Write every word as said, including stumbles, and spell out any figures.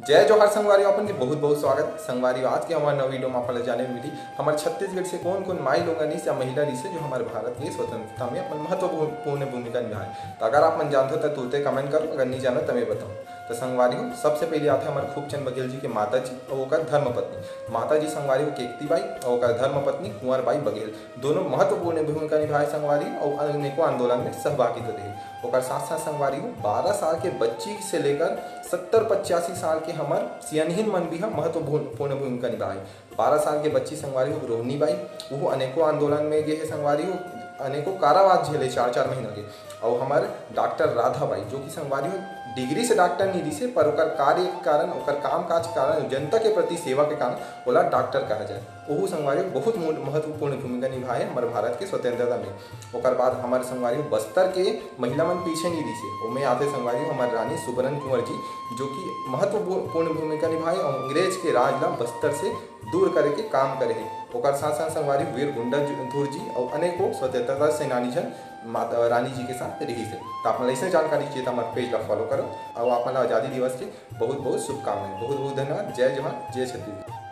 जय जोहार संगवारी हो, अपन के बहुत बहुत स्वागत। संगवारी हो, आज के हमर नवा video में अपन ला जाने मिली हमर छत्तीसगढ़ से कौन कौन माई लोगन रिहिस या महिला रिहिस हे जो हमर भारत के स्वतंत्रता में अपन महत्वपूर्ण भूमिका निभाए। तो अगर आप मन जानत हो तो तुरते comment करो, अगर नहीं जानो तो मैं बताऊँ। तो संगवारी हो, सबसे पहले आथे हमर खूबचंद बघेल जी के माता जी और ओकर धर्मपत्नी। माता जी संगवारी हो केकती बाई और ओकर धर्मपत्नी कुंवर बाई बघेल। दोनों महत्वपूर्ण भूमिका निभाए संगवारी और अनेकों आंदोलन में सहभागी तो रहे। ओकर साथ साथ संगवारी हो, बारह साल के बच्ची से लेकर सत्तर पचासी साल के हमर सियनहिन मन भी हम महत्वपूर्ण भूमिका निभाए। बारह साल के बच्ची संगवारी हो रोहिणी बाई, वो अनेकों आंदोलन में गे हे संगवारी हो, अनेकों कारावास झेले चार चार महीना के। और हमर डॉक्टर राधा बाई, जो कि संगवारी हो डिग्री से डॉक्टर नहीं रिहिस हे, पर ओकर कार्य के कारण, ओकर काम काज के कारण, जनता के प्रति सेवा के कारण ओला डॉक्टर कहा जाए। ओहू संगवारी हो बहुत मो-, महत्वपूर्ण भूमिका निभाए हमर भारत के स्वतंत्रता में। ओकर बाद हमर संगवारी हो बस्तर के महिला मन पीछे नहीं रिहिस हे। ओमे आथे संगवारी हो हमर रानी सुबरन कुंवर जी, जो कि महत्वपूर्ण भूमिका निभाए और अंग्रेज के राज ला बस्तर से दूर करे के काम करे हे। ओकर साथ साथ संगवारी वीर गुंडाधुर जी और अनेकों स्वतंत्रता सेनानी जन माता रानी जी के साथ रिहिस हे। तो आप मन ऐसे जानकारी चाहिए तो हमारे पेज ला फॉलो करो और आप मन ला आजादी दिवस के बहुत बहुत शुभकामनाएं। बहुत बहुत धन्यवाद। जय जोहार, जय छत्तीसगढ़।